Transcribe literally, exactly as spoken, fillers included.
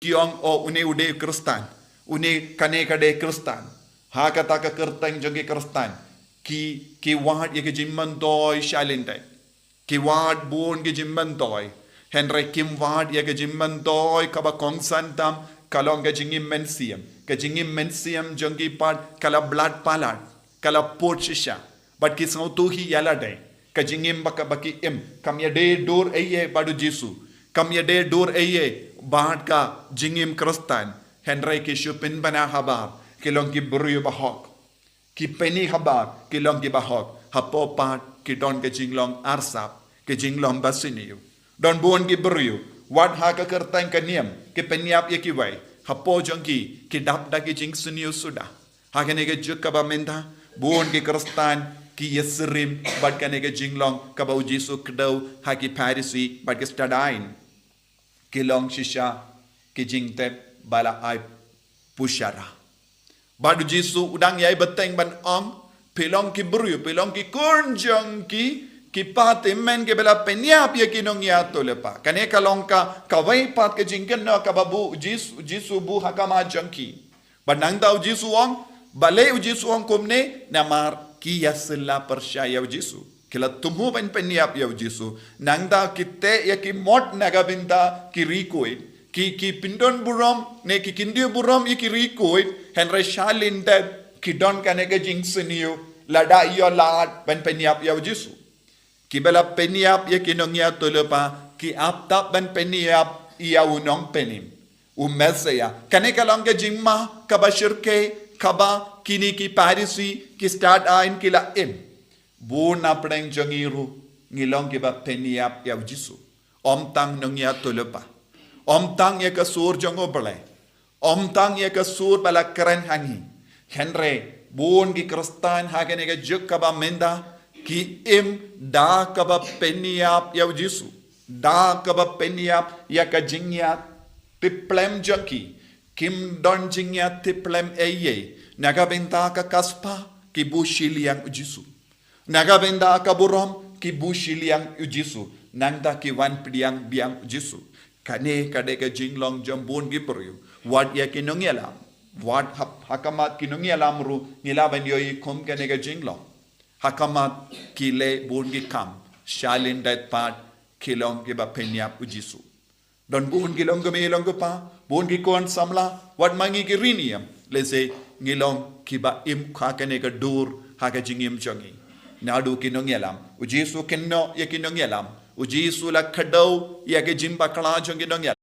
ki ong, o, une u dei Khristan, une kane ka dei Khristan. Ha kata ka kyrteng jong ki Khristan, ki, ki wad ïa ka jingmyntoi shalyndet. Ki wad bun ki jingmyntoi. Hynrei kim wad ïa ka jingmyntoi kaba kongsan tam, ka long ka jingim mynsiem. Ka jingim mynsiem jong ki pat ka la blat palat, ka la put shisha. Bad ki sngewthuh hi ïa lade. Ka jingim ba ka, ba ki im kam ïadei dur ei ei bad u Jisu. Kam ïadei dur ei ei bad ka jingim Khristan. Hynrei ki shu pynbna habar, ki long ki briew bahok. Ki pyni habar, ki long ki bahok. Hapoh pat ki don ka jinglong arsap, ka jinglong basniew. Don bun ki briew, wat ha ka kyrteng ka niam, ki pynïap ïa kiwei. Hapoh jong ki, ki dap da ki jingsniew suda. Ha kane ka juk kaba mynta, bun ki Khristan ki ïasyriem bad kane ka jinglong kaba u Jisu kdew ha ki Pharisi bad ki stad aiñ. Ki long shisha ki jingtep ba la ai pushara. Bad u Jisu u dang ïai bteng ban ong, phi long ki briew, phi long ki khun jong ki, ki pathymmeng kiba la pynïap ïa ki nongïathuhlypa. Kane ka long ka, kawei pat ka jingkynnoh kaba buh u Jisu, Jisu buh ha khmat jong ki. Bad nangta u Jisu u ong, balei u Jisu u ong kumne, namar ki ïasylla pyrshah ïa u Jisu. Ki la thmu ban pynïap ïa u Jisu. Nangta ki teh ïa ki mot na ka bynta ki riewkhuid. Ki, ki pyndonburom, ne ki kyndit burom ïa ki riewkhuid. Hynrei shalyndet ki don kane ka jingsniew. Lada ïoh lad ban pynïap ïa u Jisu. Kiba la pynïap ïa ki nongïathuhlypa, ki ap tap ban pynïap ïa u Nongpynim, u Messiah. Kane ka long ka jingma kaba shyrkhei kaba kine ki Pharisi, ki stad aiñ ki la im. Bun na pdeng jong ngi ruh, ngi long kiba pynïap ïa u Jisu. Ym tang nongïathuhlypa. Ym tang ïa ka sur jong U Blei. Ym tang ïa ka sur ba la kren ha ngi. Hynrei, bun ki Khristan ha kane ka juk kaba mynta, ki im da kaba pynïap ïa u Jisu. Da kaba pynïap ïa ka jingïatipblem jong ki. Kim don jingïatipblem ei ei. Na ka bynta ka kasbah ki buh shiliang u Jisu. Na ka bynta ka burom ki buh shiliang u Jisu. Nangta ki wan pdiang biang u Jisu. Kane ka dei ka jinglong jong bun ki briew. Wat ïa ki nongïalam. Wat ha, ha khmat ki nongïalam ruh ngi lah ban ïohi kum kane ka jinglong. Ha khmat ki leh bun ki kam. Shalyndet pat ki long kiba pynïap u Jisu. Don bun ki long kmie long kpa, bun ki khun samla, wat ma ngi ki riewniam. Lehse ngi long kiba im ha kane ka dur ha ka jingim jong ngi. Naduh ki nongïalam. U Jisu u kynnoh ïa ki nongïalam. U Jisu u la kdew ïa ka jingbakla jong ki nongïalam.